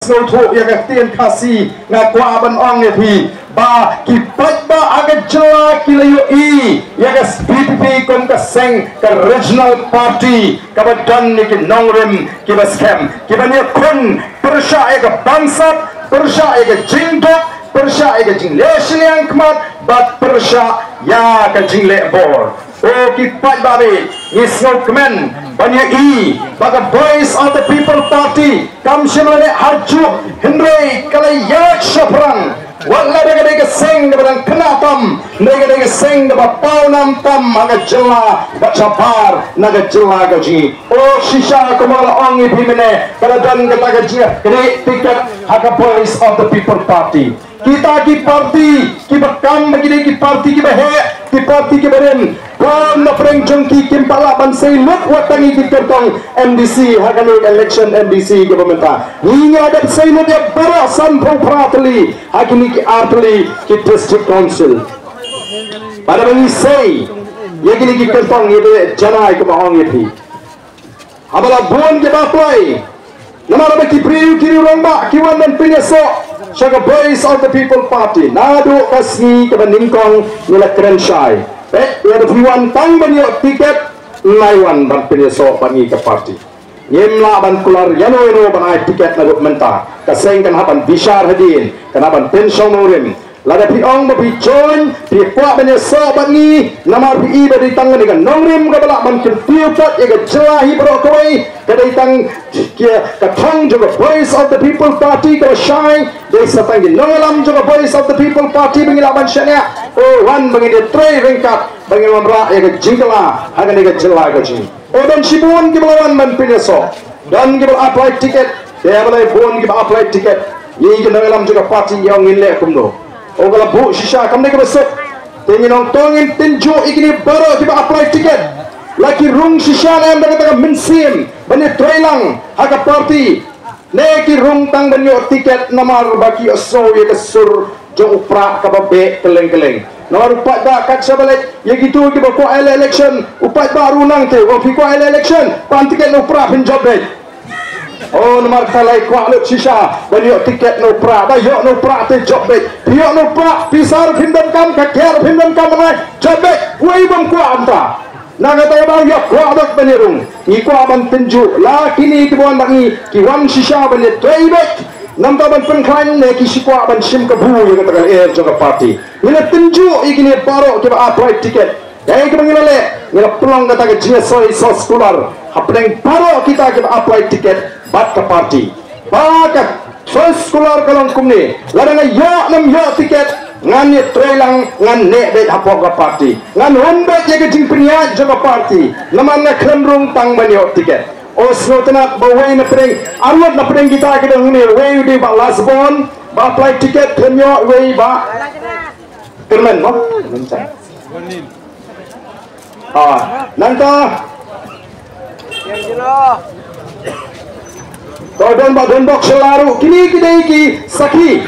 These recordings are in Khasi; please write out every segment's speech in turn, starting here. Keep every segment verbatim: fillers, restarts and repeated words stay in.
Sngewthuh ïa ka ktien Khasi, nga kwah ban ong ïa phi ba ki paidbah ha ka jylla ki la ïohi ïa ka VPP kum ka seng, ka regional party kaba don ïa ki nongrim kiba skhem, kiba ïakhun pyrshah ïa ka bangsap, pyrshah ïa ka jingduk, pyrshah ïa ka jingleh shiliang khmat bad pyrshah ïa ka jingleh bor. O ki paidbah, ngi sngewkmen ban ïohi ba ka Voice of the People Party kam shym la leh hajuh, hynrei ka la ïaid shaphrang. Wat la da ka dei ka seng kaba dang khynnah tam, hynrei ka dei ka seng kaba pawnam tam ha ka jylla bad shabar na ka jylla ka jong ngi. O shisha, kumba la ong ïa phi mynne, ka la don kata ka jingïakynduh tiket ha ka Voice of the People Party. Kita ki party kiba kam ba ki dei ki party kiba heh, ki party kiba rim, bun na pdeng jong ki kim pat lah ban sei lut wat tang ïa ki kyrtong MDC ha kane ka election MDC kaba mynta. Ngi ngi la dep sei lut ïa baroh sanphew phra tylli ha kine ki ar tylli ki district council. Bad haba ngi sei ïa kine ki kyrtong, ngi dei janai kumba ong ïa phi. Haba la bun kiba apply, namar ba ki briew, ki riew rangbah ki wan ban pynïasoh sha ka Voice of the People Party. Naduh ka sngi kaba nyngkong ngi la kren shai. Peit, lada phi wan tang ban ïoh tiket, ym ai wan ban pynïasoh bad ngi ka party. Ngim lah ban kular ïano ïano ban ai tiket naduh mynta. Ka seng kan hap ban bishar hadien, kan hap ban pynshong nongrim. Lada phi ong ba phi join, phi kwah ban ïasoh bad ngi, namar phi i ba dei tang kane ka nongrim kaba lah ban kyntiew pat ïa ka jylla hi baroh kawei, ka dei tang ki, ka thong jong ka Voice of the People Party kaba shai, dei sa tang ki nongïalam jong ka Voice of the People Party ba ngi lah ban shaniah. O, wan ba ngin ïatrei ryngkat, ba ngin wanrah ïa ka jingkylla ha kane ka jylla ka jong ngi. O, don shibun kiba la wan ban pynïasoh. Don kiba la apply ticket. Te balei bun kiba apply ticket? Ngi ki nongïalam jong ka party ngi ong ngin leh kumno? O, ka la buh shisha, kam dei kaba suk. Te ngi ong to ngin tynjuh ïa kine baroh kiba apply ticket. La ki rung shisha ne em da kata ka mynsiem ban ïatrei lang ha ka party? Ne ki rung tang ban ïoh ticket namar ba ki sngew ïa ka sur jong u Prah kaba beh kylleng kylleng. Namar u paidbah kat shaba leit ïa kito kiba kwah ïaleh election, u paidbah ruh nang te, o, phi kwah ïaleh election, pan ticket na u Prah, phin jop beit. O, namar kata la kwah lut shisha ban ïoh ticket na u Prah, ba ïoh na u Prah te jop beit. Phi ïoh na u Prah, pisa ruh phim donkam, ka kiad ruh phim donkam, ban ai jop beit. Uei bym kwah mynta? Na kata ka daw ïa kwah beit ban ïarung. Ngi kwah ban tynjuh, la kine kiba wan bad ngi ki wan shisha ban ïatrei beit, namar ban pynkhlaiñ, ne ki shu kwah ban shim kabu ïa kata ka lyer jong ka party? Ngi la tynjuh ïa kine baroh kiba apply ticket. Dei kaba ngi la leh, ngi la pynlong kata ka jingïasoi soskular hapdeng baroh kita kiba apply ticket bad ka party, ba ka soskular ka long kumne: lada nga ïoh ne ym ïoh ticket, ngan ïatrei lang, ngan neh beit hapoh ka party, ngan hun beit ïa ka jingpynïaid jong ka party, namar nga khlem rung tang ban ïoh ticket. O, sngewtynnat ba uwei na pdeng, arngut na pdeng kita ki don hangne, uwei u dei Bah Lasbon, ba apply ticket, khlem ïoh, uwei Bah Kyrmen, mo? Ah, nangta. To don Bah Donbok Shala ruh, kine ki dei ki sakhi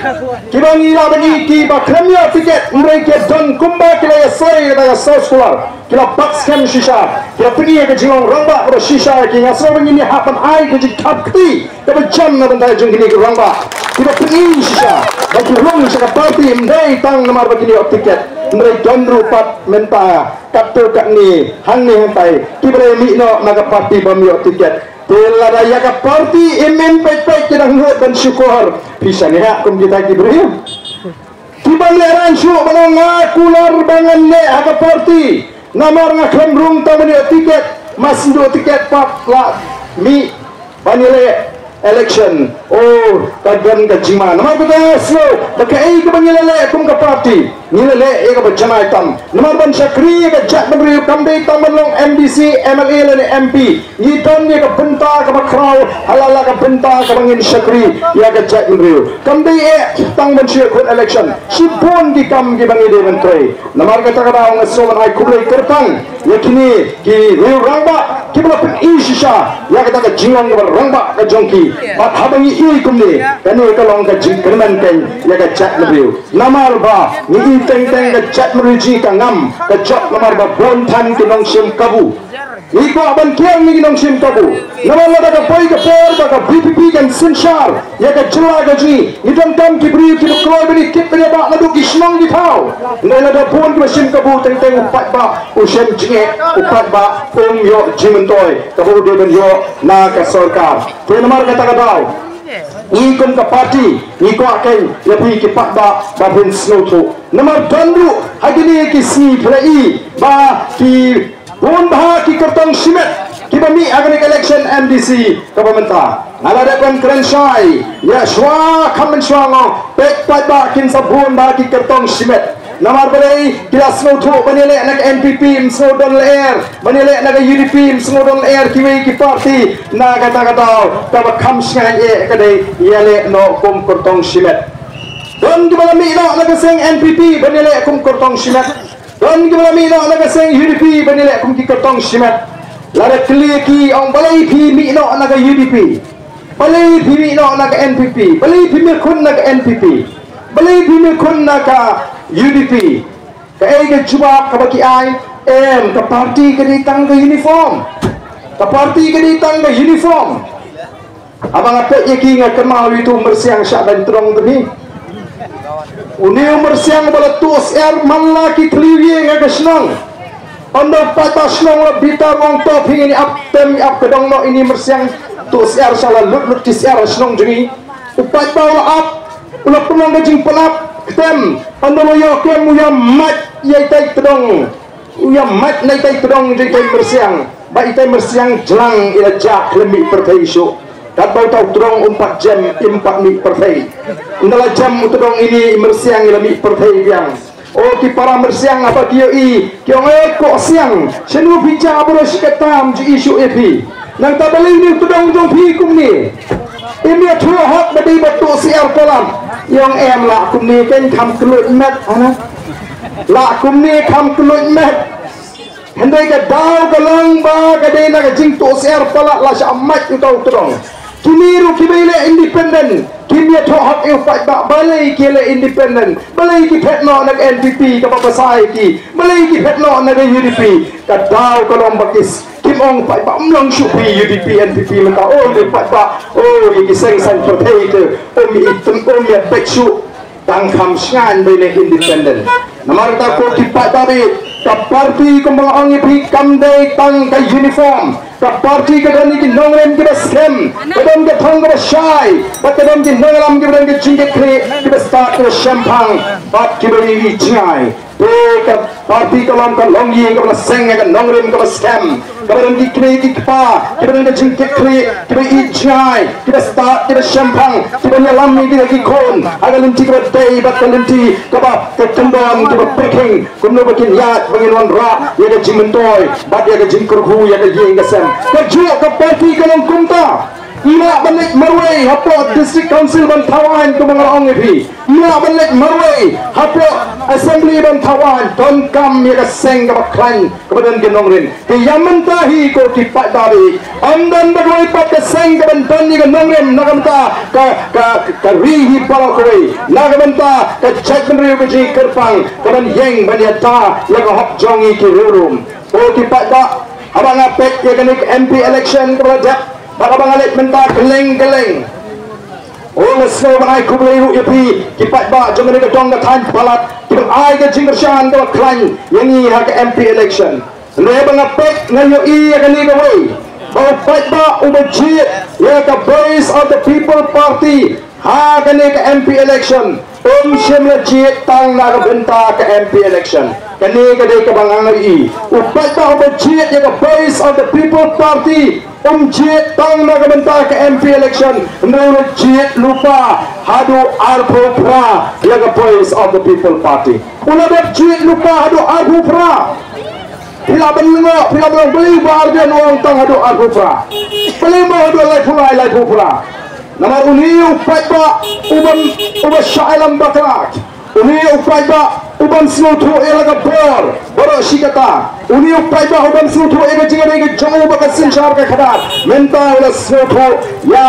kiba ngi la bani kiba khlem ïoh ticket, hynrei ki don kumba ki la ïasoi da ka soskular, ki la bat skhem shisha, ki la pyni ïa ka jinglong rangbah kaba shisha ïa ki. Nga sngew ba ngin ïa hap ban ai ka jingthap kti kaba jam na bynta jong kine ki rangbah kiba pyni shisha ba ki rung sha ka party, ym dei tang namar ba kin ïoh ticket, hynrei don ruh pat mynta katto katne, hangne hangtai, kiba la mih noh na ka party bym ïoh ticket. Te lada ïa ka party im im peit peit ki dang nud ban shukor, phi shaniah kum kita ki briew. Kiba lehrain shuh ban ong nga kular ba ngan leh ha ka party namar nga khlem rung tang ban ïoh ticket, mas ynduh ticket pat la mih ban ïaleh election. O, ka don ka jingma. Namar kata nga sngew ba kaei kaba ngi la leh kum ka party, ngi la leh ïa kaba janai tam. Namar ban shakri ïa ka jaitbynriew kam dei tang ban long MDC, MLA lane MP. Ngi don ïa ka bynta kaba khraw ha la la ka bynta kaba ngin shakri ïa ka jaitbynriew. Kam dei eh tang ban shu ïakhun election. Shibun ki kam kiba ngi dei ban trei. Namar kata ka daw nga sngew ban ai khublei kyrpang ïa kine ki riew rangbah kiba la pyni shisha ïa kata ka jinglong kaba rangbah ka jong ki. Bad haba ngi i kumne, kane ka long ka jingkyrmen keiñ ïa ka jaitbynriew. Namar ba ngi i teng teng ka jaitbynriew jong ngi ka ngam, ka jop namar ba bun than ki nongshim kabu. Ngi kwah ban kiar ïa ki nongshim kabu. Namar lada ka poi ka por ba ka VPP kan synshar ïa ka jylla ka jong ngi, ngi donkam ki briew kiba kloi ban ïakit ban ïabah naduh ki shnong ki thaw. Hynrei lada bun kiba shim kabu, teng teng u paidbah u shem jingeh, u paidbah um ïoh jingmyntoi kaba u dei ban ïoh na ka sorkar. Te namar kata ka daw ngi kum ka party ngi kwah kein ïa phi ki paidbah ba phin sngewthuh. Namar don ruh ha kine ki sngi phi la i ba ki bun bha ki kyrtong shimet kiba mih ha kane ka election MDC kaba mynta. Nga la dep ban kren shai ïa shuwa, kham mynshuwa nga ong, peit paidbah, kin sa bun bha ki kyrtong shimet. Namar balei? Ki la sngewthuh ban ïaleh na ka NPP, ym sngew don lyer, ban ïaleh na ka UDP, ym sngew don lyer, kiwei ki party. Na kata ka daw kaba kham shngaiñ eh ka dei ïaleh noh kum kyrtong shimet. Don kiba la mih noh na ka seng NPP ban ïaleh kum kyrtong shimet. Don kiba la mih noh na ka seng UDP ban ïaleh kum ki kyrtong shimet. Lada kylli ki, ong, balei phi mih noh na ka UDP? Balei phi mih noh na ka NPP? Balei phi mih khun na ka NPP? Balei phi mih khun na ka UDP? Kaei ka jubab kaba ki ai? Em, ka party ka dei tang ka uniform. Ka party ka dei tang ka uniform. Haba nga peit ïa ki nga kynmaw ïa utu u myrsiang shah dang tdong tni. Une u myrsiang ba la tuh syiar man la ki thliew ïing ha ka shnong. Ynda u paidbah shnong la bitar, u ong, to phi, ngin ïa ap, tem ïa ap ka dong noh ine i myrsiang, tuh syiar, sha la lut lut ki syiar ha shnong jong ngi. U paidbah u la ap, u la pynlong ka jingpynap, ktem, ynda u la ïoh kem u ïa mait ïa itai i tdong. U ïa mait na itai i tdong jong itai i myrsiang. Ba itai i myrsiang jlang i la jah khlem mih pyrthei shuh. Katba uta u tdong um pat jem, im pat mih pyrthei. Ynda la jem u tdong ine, i myrsiang i la mih pyrthei biang. O ki para myrsiang, haba ki ïohi, ki ong, eh, ko siang, shano phi jah baroh shi katta, ym ju i shuh ïa phi. Nangta balei une u tdong jong phi kumne? Im ïathuh hok ba dei ba tuh syiar palat. I ong, em, lah kumne kein, kham kylluid met, hana? Lah kumne, kham kylluid met. Hynrei ka daw ka long ba ka dei na ka jingtuh syiar palat la shah mait uta u tdong. Kine ruh kiba ïaleh independent kim ïathuh hok ïa u paidbah balei ki ïaleh independent, balei ki phet noh na ka NPP kaba pasa ïa ki, balei ki phet noh na ka UDP. Ka daw ka long ba ki s-, kim ong paidbah, ym long shuh phi UDP NPP mynta, o ïa u paidbah, o ïa ki seng saiñ pyrthei te, um ïa, um ïa peit shuh. Tang kham shngaiñ ba ïaleh independent. Namar kata ko ki paidbah, ka party kumba nga ong ïa phi kam dei tang ka uniform. Ka party ka don ïa ki nongrim kiba skhem, ka don ka thong kaba shai, bad ka don ki nongïalam kiba don ka jingkitkhlieh, kiba stad kiba shemphang bad kiba ïohi jngai. Te ka party ka long, ka long ïing kaba la seng ïa ka nongrim kaba skhem, kaba don ki kmie ki kpa kiba don ka jingkitkhlieh, kiba ïohi jngai, kiba stad kiba shemphang, kiba ïalam ïa kita ki khun ha ka lynti kaba dei bad ka lynti kaba, ka kyndon, kiba pyrkhing kumno ba kin ïaid ba ngin wanrah ïa ka jingmyntoi bad ïa ka jingkyrkhu ïa ka ïing ka sem. Kajuh ka party ka long kumta. Ym lah ban leit marwei hapoh District Council ban thaw aiñ kumba nga la ong ïa phi. Ym lah ban leit marwei hapoh Assembly ban thaw aiñ. Donkam ïa ka seng kaba khlaiñ kaba don ki nongrim. Te ïa mynta hi ko ki paidbah, ym don ba kawei pat ka seng kaban don ïa ka nongrim na ka bynta ka, ka, ka ri hi baroh kawei, na ka bynta ka jaitbynriew ka jong ngi kyrpang, kaban ïeng ban ïada ïa ka hok jong ngi ki riewrum. Ko ki paidbah, haba nga peit ïa kane ka MP election kaba la dep, bad haba nga leit mynta kylleng kylleng, o, nga sngew ban ai khublei ruh ïa phi ki paidbah jong kane ka dong ka thaiñ palat, kiba ai ka jingkyrshan kaba khlaiñ ïa ngi ha ka MP election. Hynrei haba nga peit, nga ïohi ïa kane kawei, ba u paidbah uba jied ïa ka Voice of the People Party ha kane ka MP election, um shym la jied tang na ka bynta ka MP election. Kane ka dei kaba nga ïohi. U paidbah uba jied ïa ka Voice of the People Party um jied tang na ka bynta ka MP election, hynrei u la jied lypa haduh arphew phra ïa ka Voice of the People Party. U la dep jied lypa haduh arphew phra. Phi lah ban lyngngoh, phi lah ban ong, balei Bah Ardent u ong tang haduh arphew phra? Balei mo haduh laiphew lai, laiphew phra? Namar une u paidbah uba, uba shah ïalam bakla. Une u paidbah u bym sngewthuh ïa la ka bor baroh shi katta. Une u paidbah u bym sngewthuh ïa ka jingïadei ka jong u bad ka synshar ka khadar. Mynta u la sngewthuh ïa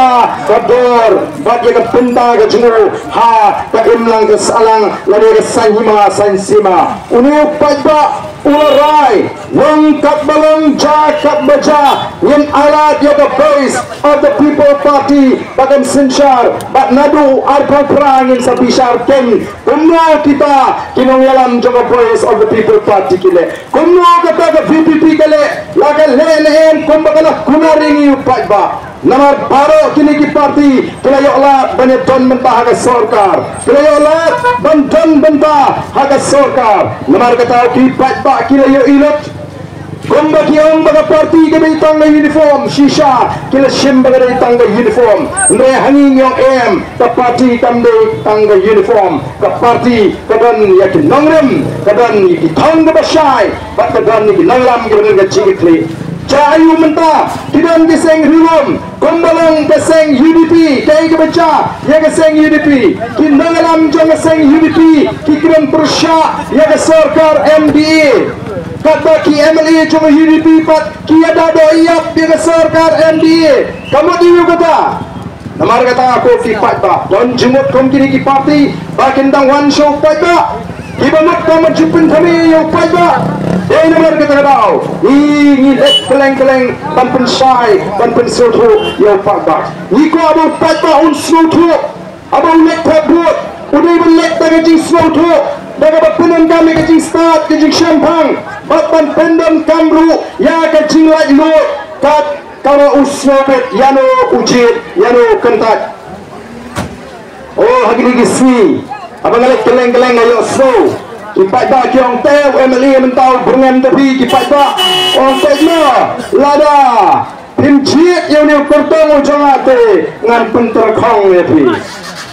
ka bor bad ïa ka bynta ka jong u ha ka imlang ka sahlang lane ka saiñ hima saiñ sima. Une u paidbah U la rai, long katba long, ja katba ja, ngin ailad ïa ka Voice of the People Party ba kan synshar, bad naduh arphew phra ngin sa bishar keiñ kumno kita ki nongïalam jong ka Voice of the People Party ki leh, kumno kata ka V P P ka leh, la ka leh ne em kumba ka la kular ïa ngi u paidbah. Namar baroh kine ki parti ki la ïoh lad ban ïadon bynta ha ka sorkar. Ki la ïoh lad ban don bynta ha ka sorkar. Namar kata ki paidbah ki la ïohi lut. Kumba ki ong ba ka parti ka dei tang ka uniform, shisha ki la shim ba ka dei tang ka uniform. Hynrei ha ngi ngi ong em, ka parti kam dei tang ka uniform. Ka parti ka don ïa ki nongrim, ka don ïa ki thong kaba shai, bad ka don ïa ki nonglam kiba don ka jingkitkhlieh. Jia aïu mynta ki don ki seng riewlum, kumba long ka seng U D P, kaei kaba jia ïa ka seng U D P? Ki nongïalam jong ka seng U D P ki kren pyrshah ïa ka sorkar M D A. Katba ki M L A jong ka U D P pat ki ïada doh ïap ïa ka sorkar M D A. Ka mut aïu kata? Namar kata ko ki paidbah, don jingmut kum kine ki parti ba kin dang wan sha u paidbah. Kiba mut ba mut ju pynthame ïa u paidbah. Dei namar kata ka daw ngi, ngi leit kylleng kylleng ban pynshai, ban pynsngewthuh ïa u paidbah. Ngi kwah ba u paidbah un sngewthuh, haba u leit thep vote u dei ban leit da ka jingsngewthuh, da kaba pyndonkam ïa ka jingstad, ka jingshemphang, bad ban pyndonkam ruh ïa ka jinglaitluid, kat kaba u sngewbit ïano u jied, ïano u kyntait. O, ha kine ki sngi haba nga leit kylleng kylleng nga ïohsngew ki paidbah ki ong, te u M L A mynta u byrngem te phi, ki paidbah. Ong paidbah, lada phim jied ïa une u kyrtong u jong nga te ngan pyntyrkhong ïa phi.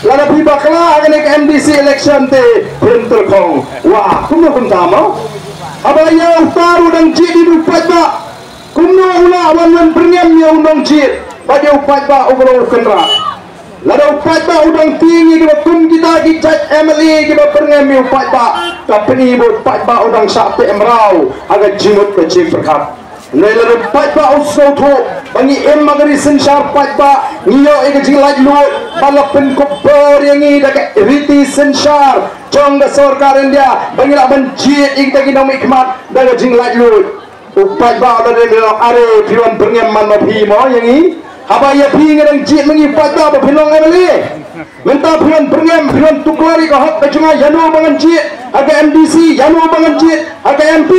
Lada phi bakla ha kane ka M D C election te phin tyrkhong. Wah, kumno kumta mo? Haba ïa uta ruh dang jied ïa u paidbah, kumno u lah wan wan byrngem ïa u nongjied bad ïa u paidbah uba long u kynrad? Lada u paidbah u dang tieng ïa kiba kum kita ki jait M L A kiba byrngem ïa u paidbah, ka pyni ba u paidbah u dang shah teh mraw ha ka jingmut ka jingpyrkhat. Hynrei lada u paidbah u sngewthuh ba ngi im ha ka ri synshar paidbah, ngi ïoh ïa ka jinglaitluid, ba la pynkup bor ïa ngi da ka riti synshar jong ka sorkar India ba ngi lah ban jied ïa kita ki nongmihkhmat da ka jinglaitluid. U paidbah u la dei, are phi wan byrngem man ma phi mo ïa ngi? Haba ïa phi nga dang jied ma ngi, u paidbah, ba phi long M L A. Mynta phi wan byrngem, phi wan tuklar ïa ka hok ka jong nga, ïano ba ngan jied ha ka M D C, ïano ba ngan jied ha ka M P.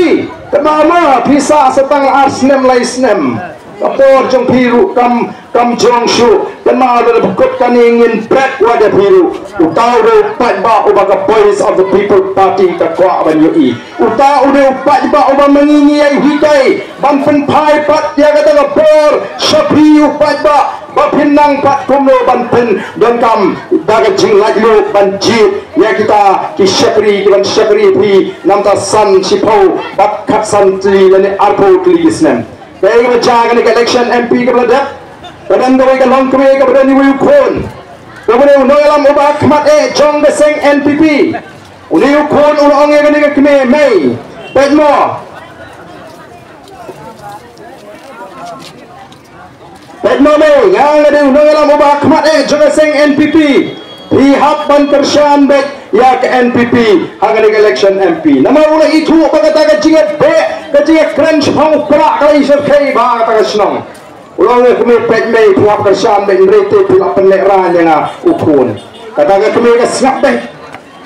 Kynmaw mo, phi sah sa tang ar snem lai snem. Ka por jong phi ruh kam kam jong shuh. Kynmaw, lada ba kut kane ngin bret wad ïa phi ruh. Uta u dei u paidbah uba ka Voice of the People Party ka kwah ban ïohi. Uta u dei u paidbah uba ma ngi ngi ïai hikai ban pynphai pat ïa kata ka bor sha phi u paidbah, ba phin nang pat kumno ban pyndonkam da ka jinglaitluid ban jied ïa kita ki shakri kiban shakri ïa phi na bynta san shiphew bad khatsan tylli lane arphew tylli ki snem. Kaei kaba jia ha kane ka election M P kaba la dep? Ka don kawei ka longkmie kaba don uwei u khun, kaba dei u nongïalam uba khmat eh jong ka seng N P P. Une u khun u la ong ïa kane ka kmie, mei, peit mo, peit mo mei, nga nga dei u nongïalam uba khmat eh jong ka seng N P P. Phi hap ban kyrshan beit ïa ka N P P ha kane ka election M P. Namar u la ithuh ba kata ka jingïabeh, ka jingïakren shaphang u prah ka la i shyrkhei bha ha kata ka shnong. U la ong ïa ka kmie, peit mei, phi hap kyrshan beit, hynrei te phi la pynlehraiñ ïa nga u khun. Kata ka kmie ka sngap beit.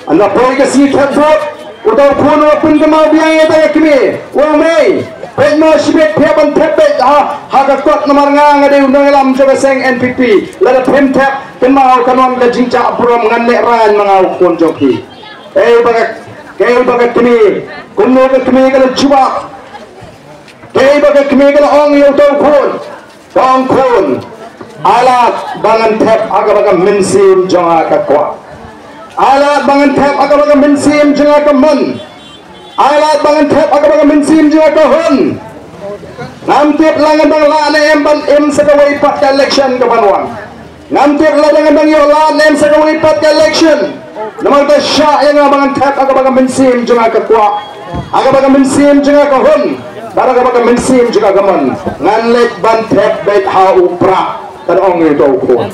Hynda poi ka sngi thep vote, uta u khun u la pynkynmaw biang ïa kata ka kmie. U ong, mei, peit mo shibit, phi hap ban thep beit ha, ha ka kot, namar nga nga dei u nongïalam jong ka seng N P P. Lada phim thep, kynmaw kan wan ka jingjah burom, ngan lehraiñ ma nga u khun jong phi. Kaei ba ka, kaei ba ka kmie, kumno ka kmie ka la jubab? Kaei ba ka kmie ka la ong ïa uta u khun? Ka ong, khun, ai lad ba ngan thep ha kaba ka mynsiem jong nga ka kwah. Ai lad ba ngan thep ha kaba ka mynsiem jong nga ka mon. Ai lad ba ngan thep ha kaba ka mynsiem jong nga ka hun. Ngam tip la ngan dang lah ne em ban im sa kawei pat ka election kaban wan. Ngam tip la dang, dang ïoh lad ne em sa kawei pat ka election. Namar kata shah ïa nga ba ngan thep ha kaba ka mynsiem jong nga ka kwah, ha kaba ka mynsiem jong nga ka hun, bad ha kaba ka mynsiem jong nga ka mon. Ngan leit ban thep beit ha u prah, kan ong ïa uta u khun.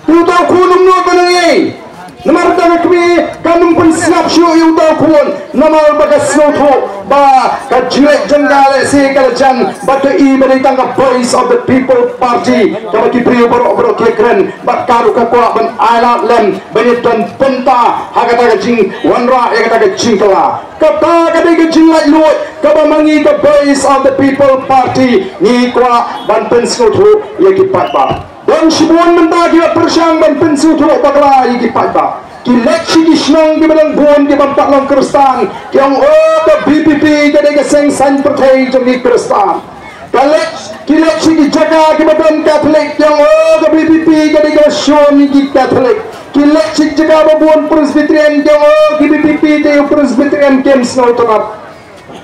Uta u khun um nud ban ong ei. Namar kata ka kmie kam pynsngap shuh ïa uta u khun, namar ba ka sngewthuh Ba ka jingleh jong ka lehse ka la jan, ba ka i ba dei tang ka Voice of the People Party, kaba ki briew baroh baroh ki kren, ba ka ruh ka kwah ban ai lad lem ban ïa don bynta ha kata ka jingwanrah ïa kata ka jingkylla. Kata ka dei ka jinglaitluid kaba ma ngi ka Voice of the People Party ngi kwah ban pynsngewthuh ïa ki paidbah. Don shibun mynta kiba pyrshang ban pynsngewthuh bakla ïa ki paidbah. Ki leit sha ki shnong kiba long bun, kiba pat long Khristan, ki ong, "Oh, ka V P P ka dei ka seng saiñ pyrthei jong ki Khristan." Ka leit, ki leit sha ki jaka kiba don Katholik, ki ong, "Oh, ka V P P ka dei kaba shun ïa ki Katholik." Ki leit sha ki jaka ba bun Presbyterian, ki ong, "Oh, ki V P P te u Presbyterian kim sngewtynnat."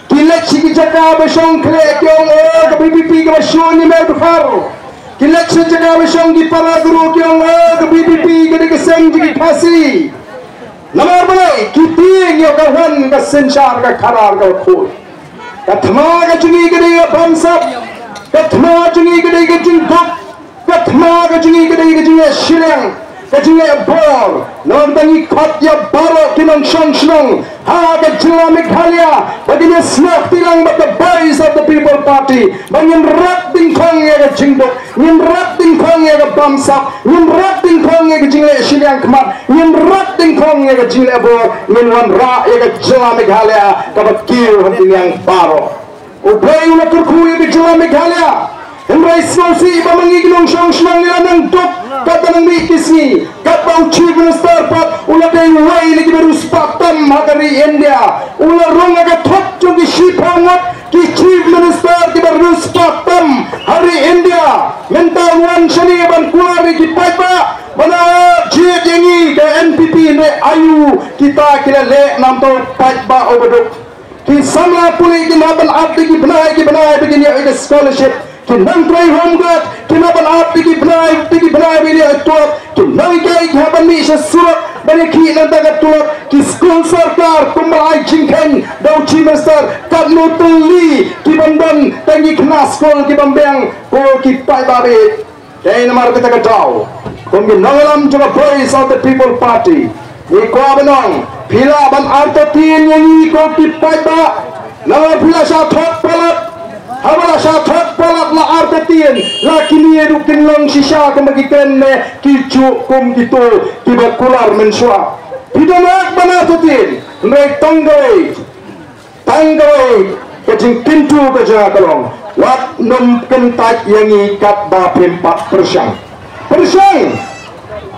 Ki leit sha ki jaka ba shong khleh, ki ong, "Oh, ka V P P kaba shun ïa mer Dkhar." Ki leit sha ki jaka ba shong ki para guru, ki ong, "Oh, ka V P P ka dei ka seng jong ki Khasi." Namar balei? Ki tieng ïa ka wan ka synshar ka khadar ka khuid. Ka thma ka jong ngi ka dei ka bamsap. Ka thma jong ngi ka dei ka jingduk. Ka thma ka jong ngi ka dei ka jingleh shiliang, ka jingleh bor. Namar ba ngi khot ïa baroh ki nongshong shnong ha ka jylla Meghalaya ba kin ïa snoh kti lang bad ka Voice of the People Party, ba ngin rat dyngkhong ïa ka jingduk, ngin rat dyngkhong ïa ka bamsap, ngin rat dyngkhong ïa ka jingleh shiliang khmat, ngin rat dyngkhong ïa ka jingleh bor, ngin wanrah ïa ka jylla Meghalaya kaba kiew ha ki liang baroh. U Blei u la kyrkhu ïa ka jylla Meghalaya. Hynrei sngewsih ba ma ngi ki nongshong shnong ngi la nang duk katba nang mih ki sngi, katba u Chief Minister pat u la dei uwei na kiba riewspah tam ha ka ri India. U la rung ha ka thok jong ki shiphew ngut ki Chief Minister kiba riewspah tam ha ri India. Mynta u wan shane ban kular ïa ki paidbah, ban jied ïa ngi ka N P P ne aïu kita ki la leh namar u paidbah uba duk. Ki samla pule ki nang ban ap da ki bnai ki bnai ba kin ïoh ïa ka scholarship. Ki nongtrei home guard ki nang ban ap da ki bnai da ki bnai ba kin ïoh ïa ka tuat. Ki nonghikai ki hap ban mih sha surok ban ïakhih na ka bynta ka tuat. Ki skul sorkar kumba la ai jingkheiñ da u Chief Minister, katno tylli ki bym don tang ki khynnah skul ki bym biang. Ko ki paidbah ba ïeit. Dei namar kata ka daw, kum ki nongïalam jong ka Voice of the People Party, ngi kwah ban ong, phi lah ban artatien ïa ngi ko ki paidbah. Namar phi la shah thok palat. Haba la shah thok palat la artatien, la kine ruh kin long shisha kumba ki kren ne, ki juh kum kito kiba kular mynshuwa. Phi dang hap ban artatien, hynrei tang kawei. Tang kawei ka jingkyntu ka jong nga ka long, wat nym kyntait ïa ngi katba phim pat pyrshang. Pyrshang!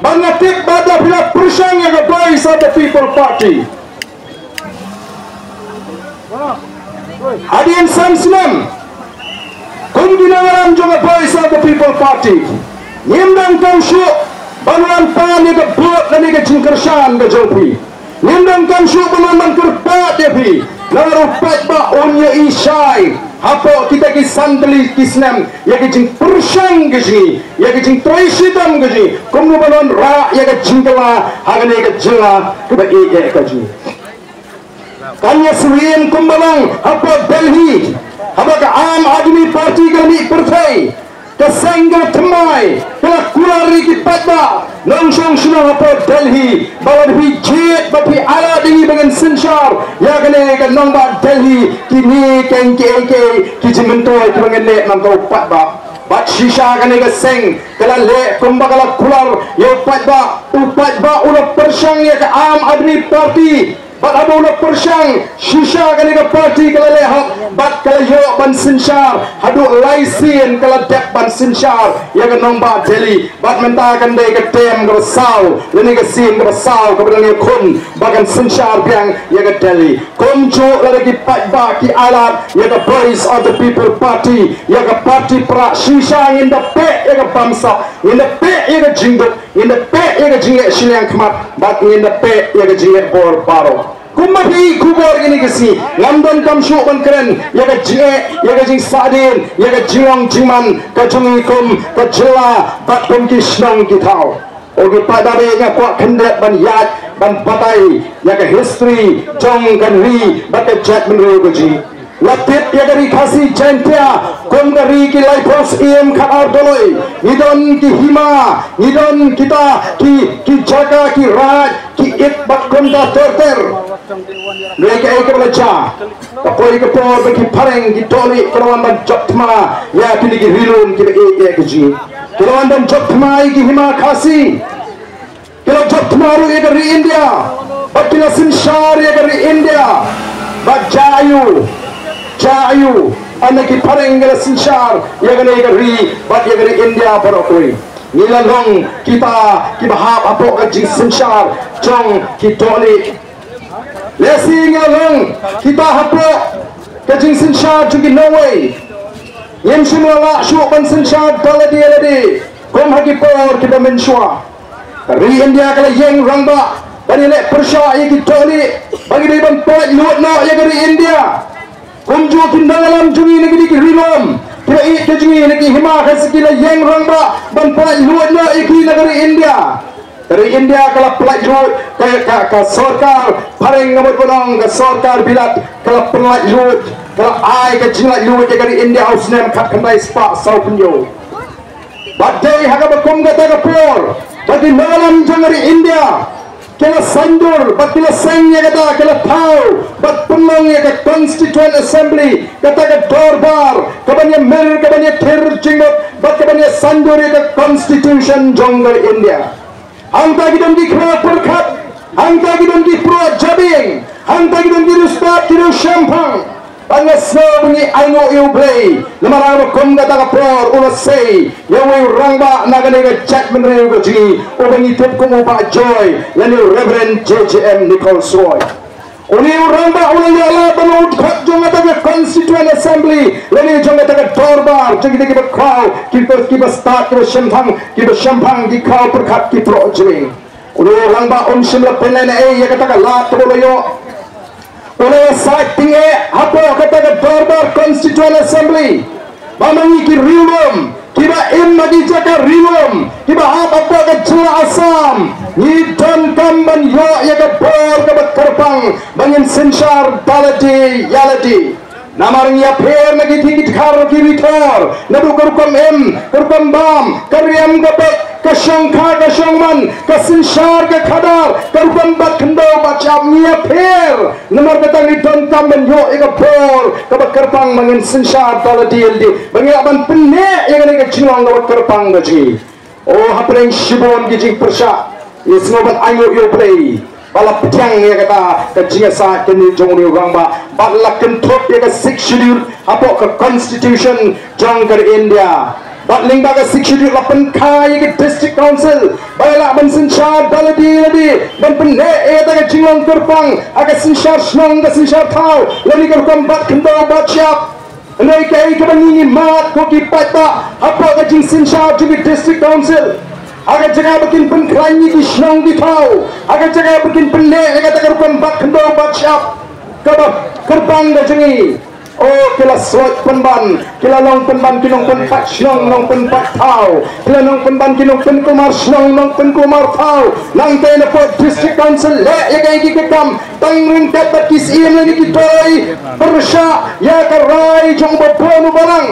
Ba nga tip ba da phi la pyrshang ïa ka Voice of the People Party. Hadien san snem kum ki nongïalam jong ka Voice of the People Party, ngim donkam shuh ban wan pan ïa ka vote lane ka jingkyrshan ka jong phi. Ngim donkam shuh ban wan ban kyrpad ïa phi. Namar u paidbah un ïohi shai hapoh kita ki san tylli ki snem ïa ka jingpyrshang ka jong ngi, ïa ka jingtrei shitom ka jong ngi, kumno ban wanrah ïa ka jingkylla ha kane ka jylla kaba ïeit ka jong ngi. Kan ïa syriem kumba long hapoh Delhi, haba ka Aam Aadmi Party ka la mih pyrthei, ka seng ka la thymmai, ka la kular ïa ki paidbah nongshong shnong hapoh Delhi, ba lada phi jied ba phi ailad ïa ngi ba ngin synshar ïa kane ka nongbah Delhi, kine keiñ kiei kiei ki jingmyntoi kiba ngin leh namar u paidbah. Bad shisha kane ka seng ka la leh kumba ka la kular ïa u paidbah. U paidbah u la pyrshang ïa ka Aam Aadmi Party. Bad haba u la pyrshang, shisha kane ka party ka la leh hok, bad ka la ïoh ban synshar haduh lai sien, ka la dep ban synshar ïa ka nongbah Delhi. Bad mynta kan dei ka term kaba saw lane ka sien kaba saw kaba dang ïakhun ba kan synshar biang ïa ka Delhi. Kumjuh lada ki paidbah ki ailad ïa ka Voice of the People Party, ïa ka party Prah, shisha ngin da peh ïa ka bamsap, ngin da peh ïa ka jingduk, ngin da peh ïa ka jingleh shiliang khmat, bad ngin da peh ïa ka jingleh bor baroh. Kumba phi i khubor kine ki sngi, ngam donkam shuh ban kren ïa ka jingeh, ïa ka jingsahdien, ïa ka jinglong jingman ka jong ngi kum ka jylla bad kum ki shnong ki thaw. O ki paidbah, nga kwah khyndiat ban ïaid ban batai ïa ka history jong ka ri bad ka jaitbynriew ka jong ngi. La tip ïa ka Ri Khasi Jaiñtia kum ka ri ki laiphew syiem khatar doloi. Ngi don ki hima, ngi don kita ki, ki jaka, ki raid, ki It bad kumta ter ter. Ngi ka ei ka bala cha. Ka poi ka por ba ki phareng ki dohlieh ka la wan ban jop thma ïa kine ki ri lum kiba ïeit ïa ka jingim. Ki la wan ban jop thma ïa ki hima Khasi. Ki la jop thma ruh ïa ka ri India. Bad ki la synshar ïa ka ri India. Bad jia aiu, jia aiu, ynda ki phareng ki la synshar ïa kane ka ri bad ïa ka ri India baroh kawei. Ngi la long kita kiba hap hapoh ka jingsynshar jong ki dohlieh. Lehse ngi la long kita hapoh ka jingsynshar jong ki nongwei. Ngim shym la lah shuh ban synshar da lade lade kum ha ki por kiba mynshuwa. Ka ri India ka la ïeng rangbah ban ïaleh pyrshah ïa ki dohlieh ba ki dei ban pynlait luid noh ïa ka ri India. Kumjuh ki nongïalam jong ngi na kine ki ri lum, ki ba ïeit ka jong ngi na ki hima Khasi, ki la ïeng rangbah ban pynlait luid noh ïa ki na ka ri India. Ka ri India ka la pynlait luid, ka, ka, ka sorkar phareng, nga mut ban ong ka sorkar Bilat, ka la pynlait luid, ka la ai ka jinglait luid ïa ka ri India ha u snem khatkhyndai spah sawphew hynñiew. Bad dei ha kaba kum kata ka por ba ki nongïalam jong ka ri India ki la saiñdur bad ki la seng ïa kata, ki la thaw bad pynlong ïa ka Constituent Assembly, kata ka dorbar kaban ïa mir, kaban ïa thir jingmut bad kaban ïa saiñdur ïa ka Constitution jong ka ri India. Hangta ki don ki khraw pyrkhat, hangta ki don ki pyrkhat jabieng, hangta ki don ki riewstad, ki riewshemphang. Bad nga sngew ba ngi ainguh ïa U Blei namar ba kum kata ka por u la sei ïa uwei u rangbah na kane ka jaitbynriew ka jong ngi, uba ngi tip kum u Bah Joy lane u Reverend J J M Nichols Roy. Une u rangbah u la ïoh lad ban long u dkhot jong kata ka Constituent Assembly lane jong kata ka dorbar jong kita kiba khraw, kiba, kiba stad, kiba shemphang, kiba shemphang, ki khraw pyrkhat, ki pyrkhat jingim. Une u rangbah um shym la pynlehnohei ïa kata ka lad kaba u la ïoh. U la ïasaid tyngeh hapoh kata ka dorbar Constituent Assembly ba ma ngi ki riewlum kiba im ha ki jaka riewlum kiba hap hapoh ka jylla Assam, ngi donkam ban ïoh ïa ka bor kaba kyrpang ba ngin synshar da lade ïa lade. Namar ngi ïapher na ki thing ki dkhar ki rithor, naduh ka rukom im, ka rukom bam, ka riam ka peit, ka shongkha ka shongman, ka synshar ka khadar, ka rukom bat khyndew bat shyiap, ngi ïapher. Namar kata ngi donkam ban ïoh ïa ka bor kaba kyrpang ba ngin synshar da lade ïa lade, ba ngin lah ban pynneh ïa kane ka jinglong kaba kyrpang ka jong ngi. O, hapdeng shibun ki jingpyrshah, ngi sngew ban ainguh ïa U Blei ba la pdiang ïa kata ka jingïasaid kane jong une u rangbah bad la kynthup ïa ka Sixth Schedule hapoh ka Constitution jong ka ri India. Bad lyngba ka Sixth Schedule la pynkha ïa ka District Council ba la lah ban synshar da lade lade, ban pynneh ïa kata ka jinglong kyrpang ha ka synshar shnong, ka synshar thaw, lane ka rukom bat khyndew bat shyiap. Hynrei kaei kaba ngi, ngi mad, ko ki paidbah, hapoh ka jingsynshar jong ki District Council, ha ka jaka ba kin pynkhlaiñ ïa ki shnong ki thaw, ha ka jaka ba kin pynneh ïa kata ka rukom bat khyndew bat shyiap kaba kyrpang ka jong ngi, o, ki la sloit pynban, ki la long pynban ki nongpynpait shnong, nongpynpait thaw, ki la long pynban ki nongpynkulmar shnong, nongpynkulmar thaw. Nangta na poh District Council leh ïa kaei kaei ka kam, tang ryngkat bad ki syiem lane ki dei pyrshah ïa ka rai jong uba bun u balang.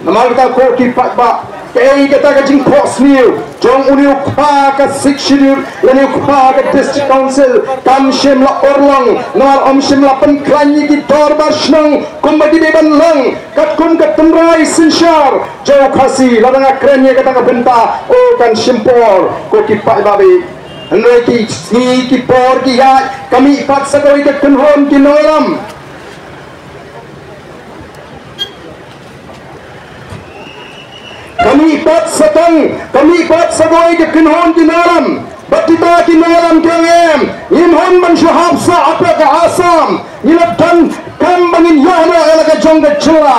Namar kata ko ki paidbah, kaei kata ka jingphohsniew jong une u kpa ka Sixth Schedule lane u kpa ka District Council kam shym la urlong, namar um shym la pynkhlaiñ ïa ki dorbar shnong kumba ki dei ban long katkum ka tynrai synshar jong u Khasi. Lada nga kren ïa kata ka bynta, o, kan shim por, ko ki paidbah. Hynrei ki sngi ki por ki ïaid, ka mih pat sa kawei ka kynhun ki nongïalam. Ka mih pat sa tang, ka mih pat sa kawei ka kynhun ki nongïalam. Bad kita ki nongïalam ki ong, em, ngim hun ban shu hap sah hapoh ka Assam. Ngi la donkam ba ngin ïoh noh ïa la ka jong ka jylla.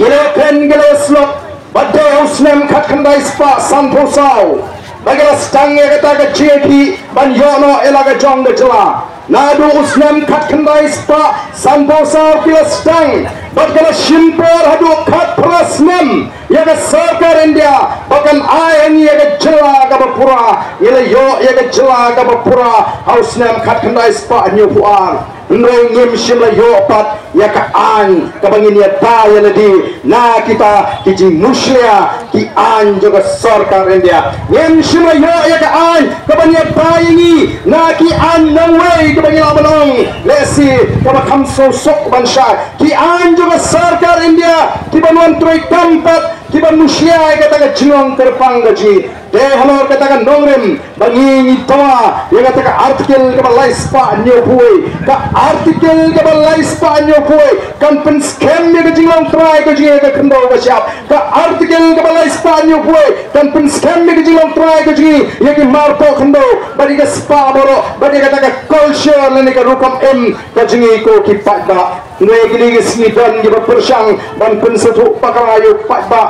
Ki la kren ki la slok, bad dei ha u snem khatkhyndai spah sanphew saw ba ki la sdang ïa kata ka jingïakhih ban ïoh noh ïa la ka jong ka jylla. Naduh u snem khatkhyndai spah sanphew saw ki la sdang, bad ka la shim por haduh khatphra snem ïa ka sorkar India ba kan ai ha ngi ïa ka jylla kaba pura. Ngi la ïoh ïa ka jylla kaba pura ha u snem khatkhyndai spah hynñiewphew ar. Hynrei ngim shym la ïoh pat ïa ka aiñ kaba ngin ïada ïa lade na kita ki jingmushlia ki aiñ jong ka sorkar India. Ngim shym la ïoh ïa ka aiñ kaba ïada ïa ngi na ki aiñ nongwei kaba ngi la ban ong lehse kaba kham sngewsuk ban shai. Ki aiñ jong ka sorkar India kiban wan trei kam pat kiban mushlia ïa kata ka jinglong kyrpang ka jong ngi. Te halor kata ka nongrim ba ngi ngi dawa ïa kata ka article kaba lai spah hynñiew phew wei, ka article kaba lai spah hynñiew phew wei kan pynskhem ïa ka jinglong trai ka jong ngi ïa ka khyndew ka shyiap. Ka article kaba lai spah hynñiew phew wei kan pynskhem ïa ka jinglong trai ka jong ngi ïa ki marpoh khyndew bad ïa ka spah baroh bad ïa kata ka culture lane ka rukom im ka jong ngi ko ki paidbah. Hynrei kine ki sngi don kiba pyrshang ban pynsngewthuh bakla ïa u paidbah.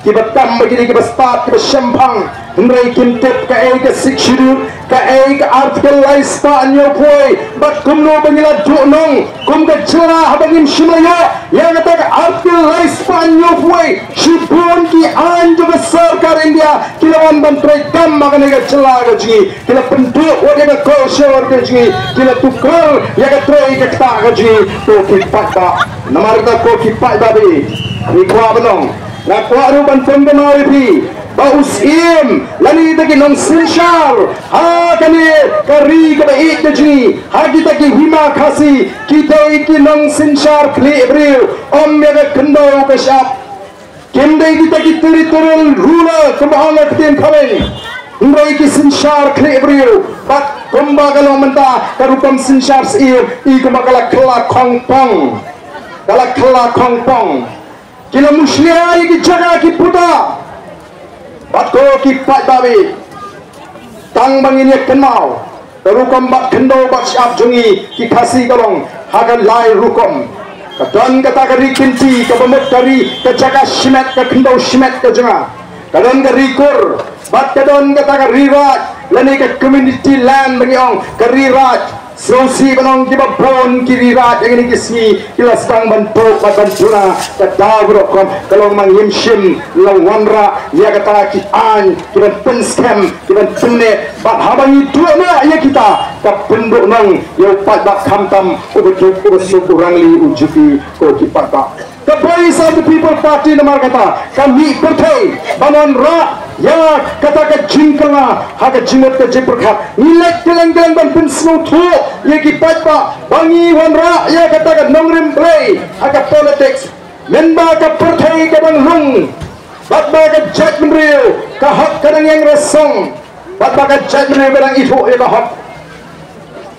Kiba tam ba kine kiba stad kiba shemphang. Hynrei kim tip kaei ka Sixth Schedule, kaei ka article lai spah hynñiew phew wei bad kumno ba ngi la duh nong kum ka jylla haba ngim shym la ïoh ïa kata ka article lai spah hynñiew phew wei. Shibun ki aiñ jong ka sorkar India ki la wan ban trei kam ha kane ka jylla ka jong ngi. Ki la pynduh wat ïa ka culture ka jong ngi, ki la tuklar ïa ka trei ka ktah ka jong ngi. Ko ki paidbah, namar kata ko ki paidbah, ngi kwah ban ong, nga kwah ruh ban pynkynmaw ïa phi ba u Syiem lane kita ki nongsynshar ha kane ka ri kaba ïeit ka jong ngi, ha kita ki hima Khasi, ki dei ki nongsynshar khlieh briew, ym ïa ka khyndew ka shyiap. Kim dei kita ki territorial ruler kumba ong ka ktien Khmer. Hynrei ki synshar khlieh briew bad kumba ka long mynta ka rukom synshar Syiem, i kumba ka la kylla khongpong. Ka la kylla khongpong. Ki la mushlia ïa ki jaka ki puta. Bad ko ki paidbah, tang ba ngin ïa kynmaw, ka rukom bat khyndew bat shyiap jong ngi ki Khasi ka long ha ka lai rukom. Ka don kata ka ri kynti kaba mut ka ri ka jaka shimet, ka khyndew shimet ka jong nga. Ka don ka ri kur bad ka don kata ka ri raid lane ka community land ba ngi ong ka ri raid. Sngewsih ban ong kiba bun ki ri raid ha kine ki sngi ki la sdang ban pok bad ban duna. Ka daw baroh kum ka long ma ngim shym la wanrah ïa kata ki aiñ kiban pynskhem, kiban pynneh. Bad haba ngi duh noh ïa kita, ka pynduh nong ïa u paidbah khamtam uba duk uba suk u rangli u jylliew ko ki paidbah. Ka Voice of the People Party namar kata ka mih pyrthei ban wanrah ïa kata ka jingkylla ha ka jingmut ka jingpyrkhat. Ngi leit kylleng kylleng ban pynsngewthuh ïa ki paidbah ba ngi wanrah ïa kata ka nongrim Blei ha ka politics. Mynba ka pyrthei ka dang lung bad ba ka jaitbynriew ka hok ka dang ïeng rasong bad ba ka jaitbynriew ka dang ithuh ïa ka hok.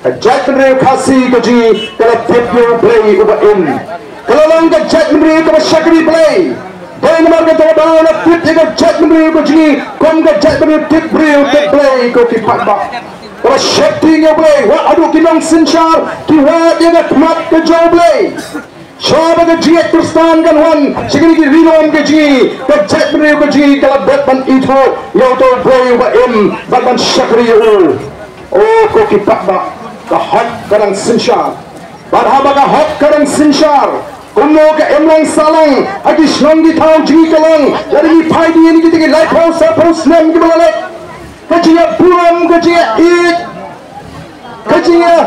Ka jaitbynriew Khasi ka jong ngi ka la tip ïa u Blei uba im. Ka la long ka jaitbynriew kaba shakri Blei. Dei namar kata ka daw la tip ïa ka jaitbynriew ka jong ngi kum ka jaitbynriew tip briew tip Blei ko ki paidbah. Kaba sheptieng ïa u Blei, wat haduh ki nongsynshar ki wad ïa ka khmat ka jong u Blei. Shuwa ba ka jingïeit Khristan kan wan sha kine ki ri lum ka jong ngi, ka jaitbynriew ka jong ngi ka la dep ban ithuh ïa uto u Blei uba im bad ban shakri ïa u. O ko ki paidbah, ka hok ka dang synshar. Bad haba ka hok ka dang synshar, kumno ka imlang sahlang ha ki shnong ki thaw jong ngi ka long, lada ngi phai dien ïa kita ki laiphew sawphew snem kiba la leit. Ka jingïaburom, ka jingïaieit, ka jingïa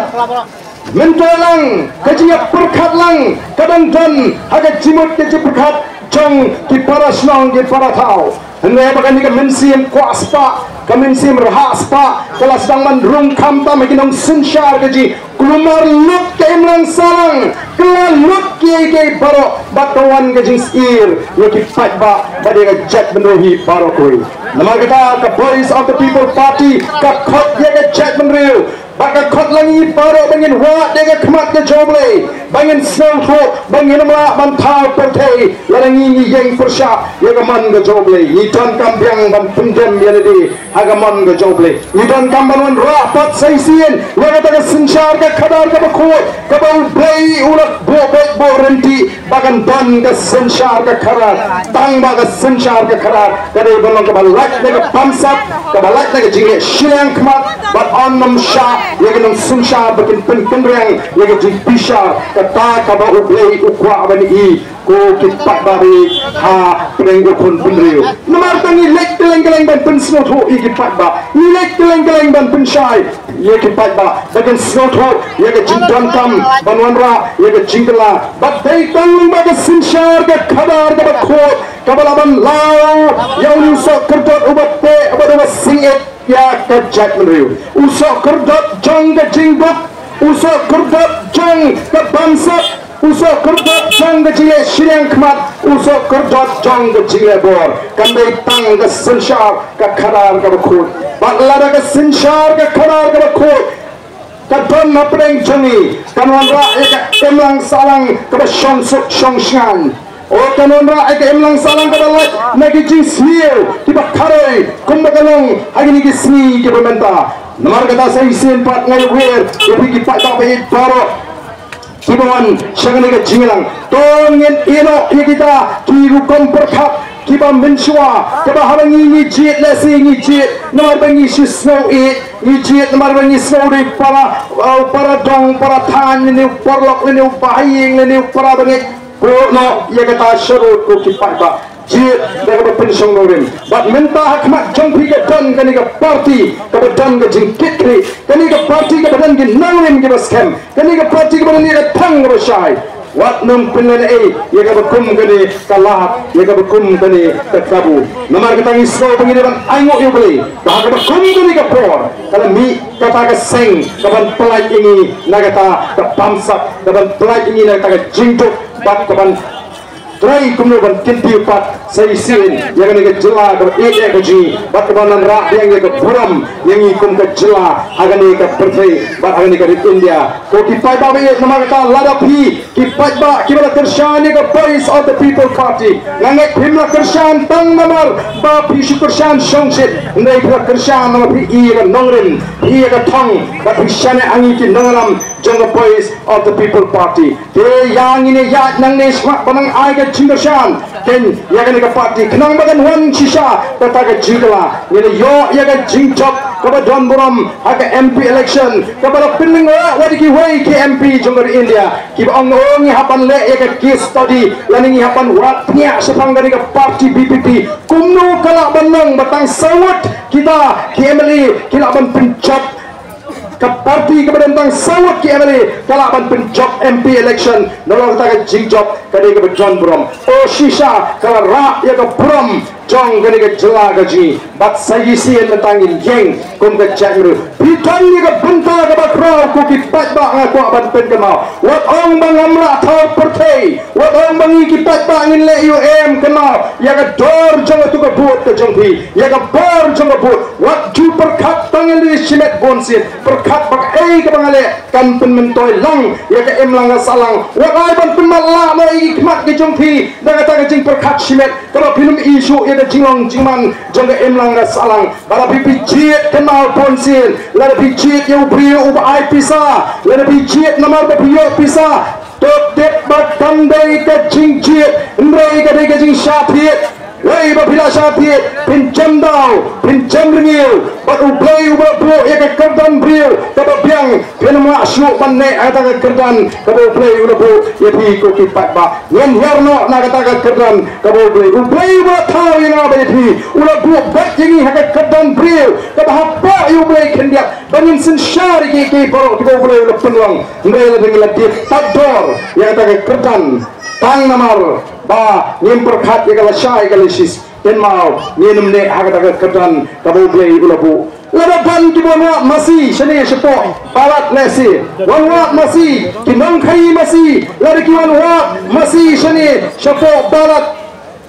myntoi lang, ka jingïapyrkhat lang ka dang don ha ka jingmut ka jingpyrkhat jong ki para shnong ki para thaw. Hynrei ba kane ka mynsiem kwah spah, ka mynsiem rhah spah ka la sdang ban rung khamtam ha ki nongsynshar ka jong ngi. Kulmar lut ka imlang sahlang, ka la lut kiei kiei baroh bad ka wan ka jingsyier ïa ki paidbah bad ïa ka jaitbynriew hi baroh kawei. Namar kata ka Voice of the People Party ka khot ïa ka jaitbynriew bad ka khot lang ïa ngi baroh ba ngin wad ïa ka khmat ka jong u Blei, ba ngin sngewthuh, ba ngin ym lah ban thaw pyrthei lada ngi ngi ïeng pyrshah ïa ka mon ka jong u Blei. Ngi donkam biang ban pyndem ïa lade ha ka mon ka jong u Blei. Ngi donkam ban wanrah pat sa shisien ïa kata ka synshar ka khadar kaba khuid kaba u Blei u la buh beit buh ryntih ba kan don ka synshar ka khadar. Tang ba ka synshar ka khadar ka dei ban long kaba lait na ka bamsap, kaba lait na ka jingleh shiliang khmat bad yn ym shah ïa ki nongsynshar ba kin pynkynriang ïa ka jingbishar. Kata kaba U Blei u kwah ban i, ko ki paidbah, ha pdeng u khun bynriew. Namar ta ngi leit kylleng kylleng ban pynsngewthuh ïa ki paidbah, ngi leit kylleng kylleng ban pynshai ïa ki paidbah ba kin sngewthuh ïa ka jingdonkam ban wanrah ïa ka jingkylla. Bad dei tang lyngba ka synshar ka khadar kaba khuid kaba lah ban law ïa u sohkyrdot uba teh bad uba sngewthuh ïa ka jaitbynriew, u sohkyrdot jong ka jingduk, u sohkyrdot jong ka bamsap, u sohkyrdot jong ka jingleh shiliang khmat, u sohkyrdot jong ka jingleh bor. Kan dei tang ka synshar ka khadar kaba khuid. Bad lada ka synshar ka khadar kaba khuid ka don hapdeng jong ngi, kan wanrah ïa ka imlang sahlang kaba shongsuk shongshngaiñ. O, kan wanrah ïa ka imlang sahlang kaba lait na ki jingsniew kiba kharoi kumba ka long ha kine ki sngi kiba mynta. Namar kata sa shisien pat nga ïawer ïa phi ki paidbah ba ïeit baroh kiba wan sha kane ka jingïalang. To ngin ïehnoh ïa kita ki rukom pyrkhat kiba mynshuwa, kaba haba ngi ngi jied lehse ngi jied namar ba ngi shu sngew ïeit, ngi jied namar ba ngi sngew dei para, uh, para dong, para thaiñ, lane u paralok, lane u bahaïing, lane u para bangeit. Buh noh ïa kata sharud ko ki paidbah. Jied da kaba pynshong nongrim. Bad mynta ha khmat jong phi ka don kane ka party kaba don ka jingkitkhlieh, kane ka party kaba don ki nongrim kiba skhem, kane ka party kaba don ïa ka thong kaba shai. Wat nym pynlehnohei ïa kaba kum kane ka lad, ïa kaba kum kane ka kabu. Namar kata ngi sngew ba ngi dei ban ainguh ïa U Blei ba ha kaba kum kane ka por ka la mih kata ka seng kaban pyllait ïa ngi na kata ka bamsap, kaban pyllait ïa ngi na kata ka jingduk, bad kaban trei kumno ban kyntiew pat sa shisien ïa kane ka jylla kaba ïeit ka jong ngi, bad kaban wanrah biang ïa ka burom ïa ngi kum ka jylla ha kane ka pyrthei bad ha kane ka ri India. Ko ki paidbah ba ïeit, namar kata lada phi ki paidbah kiba la kyrshan ïa ka Voice of the People Party, nga ngeit phim la kyrshan tang namar ba phi shu kyrshan shongshit, hynrei phi la kyrshan namar phi i ïa ka nongrim, phi i ïa ka thong, bad phi shaniah ha ngi ki nongïalam jong ka Voice of the People Party. Te ïa ngin ïaid nangne shakhmat ban nang ai ka jingkyrshan kein ïa kane ka party khnang ba kan wan shisha kata ka jingkylla. Ngin ïoh ïa ka jingjop kaba don burom ha ka M P election kaba la pynlyngngoh wat ïa kiwei ki M P jong ka ri India kiba ong, o, ngi hap ban leh ïa ka case study lane ngi hap ban wad pniah shaphang kane ka party V P P. Kumno ka lah ban long ba tang saw ngut kita ki M L A ki lah ban pynjop, ka party kaba don tang saw ngut ki M L A ka lah ban pynjop M P election. Nalor kata ka jingjop ka dei kaba don burom. O shisha ka la rah ïa ka burom jong kane ka jylla ka jong ngi. Bad sa shisien mynta ngin ïeng kum ka jaitbynriew. Phi don ïa ka bynta kaba khraw ko ki paidbah, nga kwah ban pynkynmaw. Wat ong ba ngam lah thaw pyrthei, wat ong ba ngi ki paidbah ngin leh ïa u, em, kynmaw ïa ka dor jong katu ka vote ka jong phi, ïa ka bor jong ka vote. Wat ju pyrkhat tang ïa lade shimet bunsien, pyrkhat ba kaei kaba nga leh kan pynmyntoi lang ïa ka imlang ka sahlang. Wat ai ban pynmatlah noh ïa ki khmat ki jong phi da kata ka jingpyrkhat shimet kaba phin ym i shuh ïa ka jinglong jingman jong ka imlang ka sahlang. Ba lada phi, phi jied, kynmaw bunsien, lada phi jied ïa u briew uba ai pisa, lada phi jied namar ba phi ïoh pisa, to tip ba kam dei ka jingjied, hynrei ka dei ka jingshah thied. Wei ba phi la shah thied, phin jem daw, phin jem rngiew bad U Blei uba la buh ïa ka kyrdan briew kaba biang, phin ym lah shuh ban neh ha kata ka kyrdan kaba U Blei u la buh ïa phi ko ki paidbah. Ngin hiar noh na kata ka kyrdan kaba U Blei, U Blei uba la thaw ïa nga bad ïa phi, u la buh beit ïa ngi ha ka kyrdan briew kaba hapoh ïa U Blei khyndiat ba ngin synshar ïa kiei kiei baroh kiba U Blei u la pynlong. Hynrei lada ngi la dep tad dor ïa kata ka kyrdan tang namar ba ngim pyrkhat ïa ka lashai ka lashis, kynmaw ngin ym neh ha kata ka kyrdan kaba U Blei u la buh. Lada don kiba wan wad masi shane shapoh ballot, lehse wan wad masi, ki nongkhaïi masi, lada ki wan wad masi shane shapoh ballot,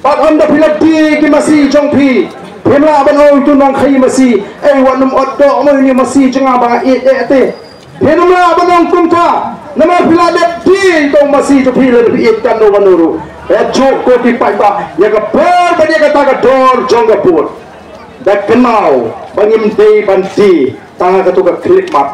bad ynda phi la die ki masi jong phi, phim lah ban ong ïa utu u nongkhaïi masi, ei, wat nym ot doh mo ïa une u masi jong nga ba nga ïeit eh te. Phin ym lah ban ong kumta namar phi la dep die ïa utu u masi jong phi lada phi ïeit katno katno ruh. Ïa, juh ko ki paidbah, ïa ka bor bad ïa kata ka dor jong ka vote. Da kynmaw ba ngim dei ban die tang ha katu ka khyllipmat.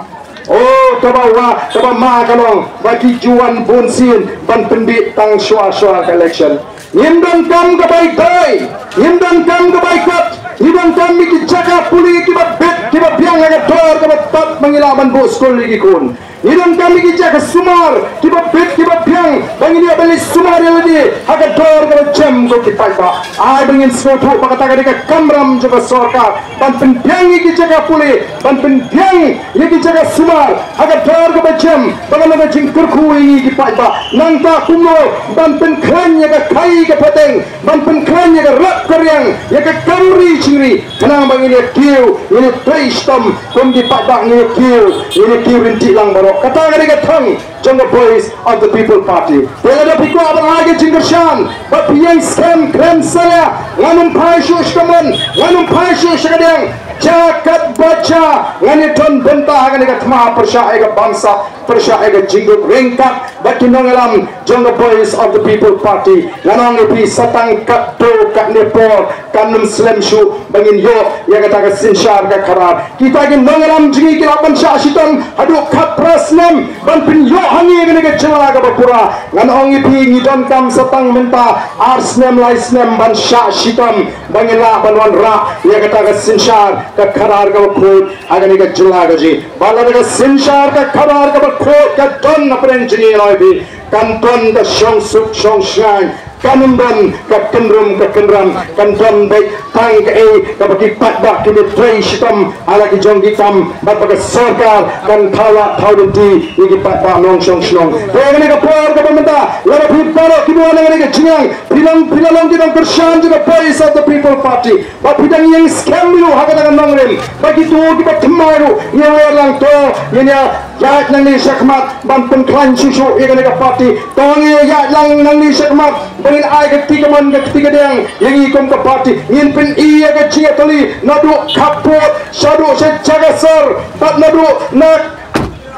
O, kaba wa, kaba ma ka long ba ki ju wan bunsien ban pynbit tang shuwa shuwa ka election. Ngim donkam ka bai dai, ngim donkam ka bai kot, ngi donkam ïa ki jaka pule kiba bit kiba biang ha ka dor kaba tad ba ngi lah ban buh skul ïa ki khun. Ngi donkam ïa ki jaka sumar kiba bit kiba biang ba ngin ïoh ban leit sumar ïa lade ha ka dor kaba jem, ko ki paidbah. Ai ba ngin sngewthuh ba kata ka dei ka kamram jong ka sorkar ban pynbiang ïa ki jaka pule, ban pynbiang ïa ki jaka sumar ha ka dor kaba jem, ba ka long ka jingkyrkhu ïa ngi ki paidbah. Nangta kumno ban pynkhlaiñ ïa ka khaii ka pateng, ban pynkhlaiñ ïa ka rep ka riang, ïa ka kam ri jingri, khnang ba ngin ïa kiew, ngin ïa trei shitom kum ki paidbah, ngin ïa kiew, ngin ïa kiew ryntih lang baroh. Kata ka dei ka thong jong ka Voice of the People Party. Te lada phi kwah ban ai ka jingkyrshan bad phi ïeng skhem khlem salia, ngan ym phai shuh sha ka mon, ngan ym phai shuh sha ka diang. Jia katba jia, ngan ïa don bynta ha kane ka thma pyrshah ïa ka bamsap, pyrshah ïa ka jingduk, ryngkat bad ki nongïalam jong ka Voice of the People Party. Ngan ong ïa phi, sa tang katto katne por, kan ym slem shuh ba ngin ïoh ïa kata ka synshar ka khadar. Kita ki nongïalam jong ngi ki lah ban shah shitom haduh khatphra snem ban pynïoh ha ngi ïa kane ka jylla kaba pura. Ngan ong ïa phi, ngi donkam sa tang mynta ar snem lai snem ban shah shitom ba ngin lah ban wanrah ïa kata ka synshar ka khadar kaba khuid ha kane ka jylla ka jong ngi. Ba lada ka synshar ka khadar kaba khuid ka don hapdeng jong ngi, ngan ong ïa phi, kan don ka shongsuk shongshngaiñ, kan ym don ka kynrum ka kynram, kan don beit tang kaei kaba ki paidbah kin ïa trei shitom ha la ki jong ki kam, bad ba ka sorkar kan thaw lah thaw lynti ïa ki paidbah nongshong shnong. Te ha kane ka por kaba mynta, lada phi baroh kiba wan ha kane ka jingïalang, phi long, phi la long ki nongkyrshan jong ka Voice of the People Party, ba phi dang ïeng skhem ruh ha kata ka nongrim, ba kito kiba thymmai ruh, ngi wer lang, to ngin ïa ïaid nangne shakhmat ban pynkhlaiñ shuh shuh ïa kane ka party. To ngin ïa ïaid lang nangne shakhmat ba ngin ai ka kti kamon ka kti kadiang ïa ngi kum ka party. Ngin pyni ïa ka jingïatylli naduh khappud shaduh sha jaka sor, bad naduh na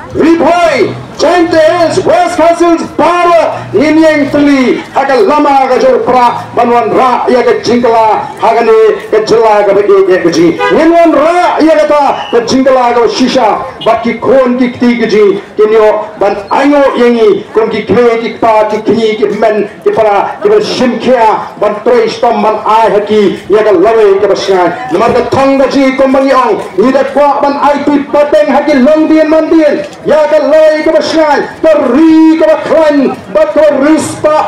Ri Bhoi, Jaintia Hills, West Khasi Hills, baroh ngin ïeng tylli ha ka lama ka jong u Prah ban wanrah ïa ka jingkylla ha kane ka jylla kaba ïeit ka jong ngi. Ngin wanrah ïa kata ka jingkylla kaba shisha, bad ki khun ki kti ka jong ngi kin ïoh ban ainguh ïa ngi kum ki kmie ki kpa, ki kñi ki hynmen ki para, kiba shim khia ban trei shitom ban ai ha ki ïa ka lawei kaba shngaiñ. Namar ka thong ka jong ngi kumba ngi ong, ngi da kwah ban aiti pateng ha ki longdien mandien ïa ka lawei kaba shngaiñ, ka ri kaba khlaiñ bad kaba riewspah,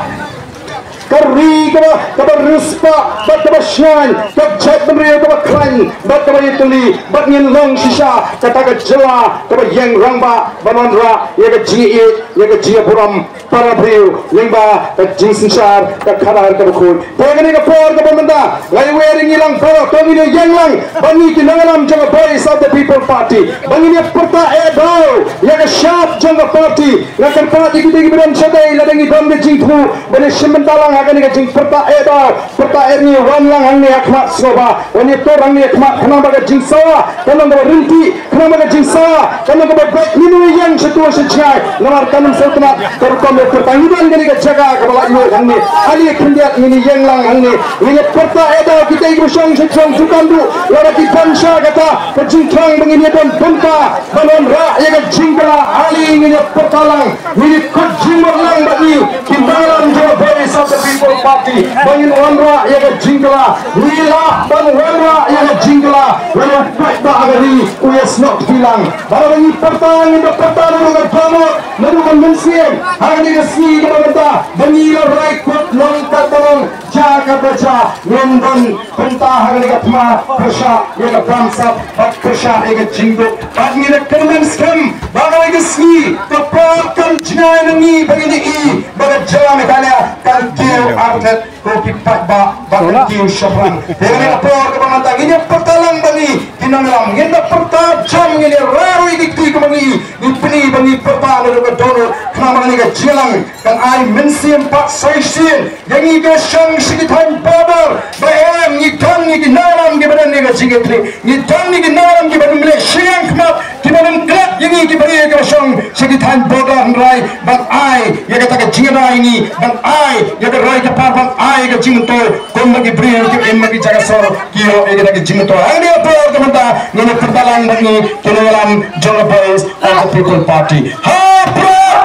ka ri kaba, kaba riewspah bad kaba shngaiñ, ka jaitbynriew kaba khlaiñ bad kaba ïatylli, bad ngin long shisha kata ka jylla kaba ïeng rangbah ban wanrah ïa ka jingïeit, ïa ka jingïaburom para briew lyngba ka jingsynshar ka khadar kaba khuid. Te ha kane ka por kaba mynta, nga ïawer ïa ngi lang baroh, to ngin ïeng lang bad ngi ki nongïalam jong ka Voice of the People Party, ba ngin ïa pyrta eh daw ïa ka shap jong ka party. Nga kyrpad ïa kita kiba don shatei, lada ngi don ka jingthmu ban ïa shim bynta lang ha kane ka jingpyrta eh daw, pyrta eh, ngi wan lang hangne ha khmat sngewbha, wan ïa tur hangne ha khmat, khnang ba ka jingsawa kan long kaba ryntih, khnang ba ka jingsawa kan long kaba beit, ngin ym ïeng sha tur sha jngai. Namar kan ym sngewtynnat ka rukom ïa pyrta. Ngi don kane ka jaka kaba la ïoh hangne, ale khyndiat ngin ïeng lang hangne, ngin ïa pyrta eh daw, kita kiba shong sha jrong jukan ruh, lada ki don sha kata ka jingthrang ba ngin ïa don bynta ban wanrah ïa ka jingkylla, ale ngin ïa pyrta lang, ngin ïa kut jingmut lang bad ngi ki nongïalam jong ka Voice of the People Party ba ngin wanrah ïa ka jingkylla. Ngi lah ban wanrah ïa ka jingkylla lada u paidbah ka ri u ïasnoh kti lang. Ba lada ngi pyrta, ngin da pyrta naduh ka dohnud, naduh ka mynsiem, ha kane ka sngi kaba mynta ba ngi la rai kut, long katba long, jia katba jia, ngin don bynta ha kane ka thma pyrshah ïa ka bamsap bad pyrshah ïa ka jingduk. Bad ngi da kyrmen skhem ba kane ka sngi ka por kan jngai na ngi ba ngin ïohi ba ka jylla Meghalaya kan kiew artet, ko ki paidbah, ba kan kiew shaphrang. Te ha kane ka por kaba mynta ngin ïa pyrta lang bad ngi ki nongïalam, ngin da pyrta jam, ngin ïa rah ruh ïa ki kti kumba ngi, ngi pyni ba ngi pyrta naduh ka dohnud, khnang ba kane ka jingïalang kan ai mynsiem pat soi sien ïa ngi kiba shong sha ki thaiñ border, ba em, ngi don ngi ki nongïalam kiba don ïa ka jingkitkhlieh, ngi don ngi ki nongïalam kiba nym leh shiliang khmat, kiba nym klet ïa ngi ki briew kiba shong sha ki thaiñ border, hynrei ban ai ïa kata ka jingïada ïa ngi, ban ai ïa ka rai ka par, ban ai ïa ka jingmyntoi, kumba ki briew kiba im ha ki jaka sor ki ïoh ïa kata ka jingmyntoi. Ha kane ka por kaba mynta ngin ïa pyrta lang bad ngi ki nongïalam jong ka Voice of the People Party. Ha Prah!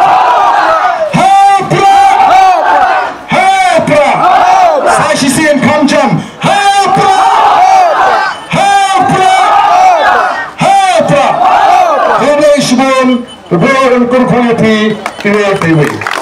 Ha Prah! Ha Prah! Sa shisien kham jam. Ha Prah! Ha Prah! Ha Prah! Khublei shibun. Khublei Kong Kong T V.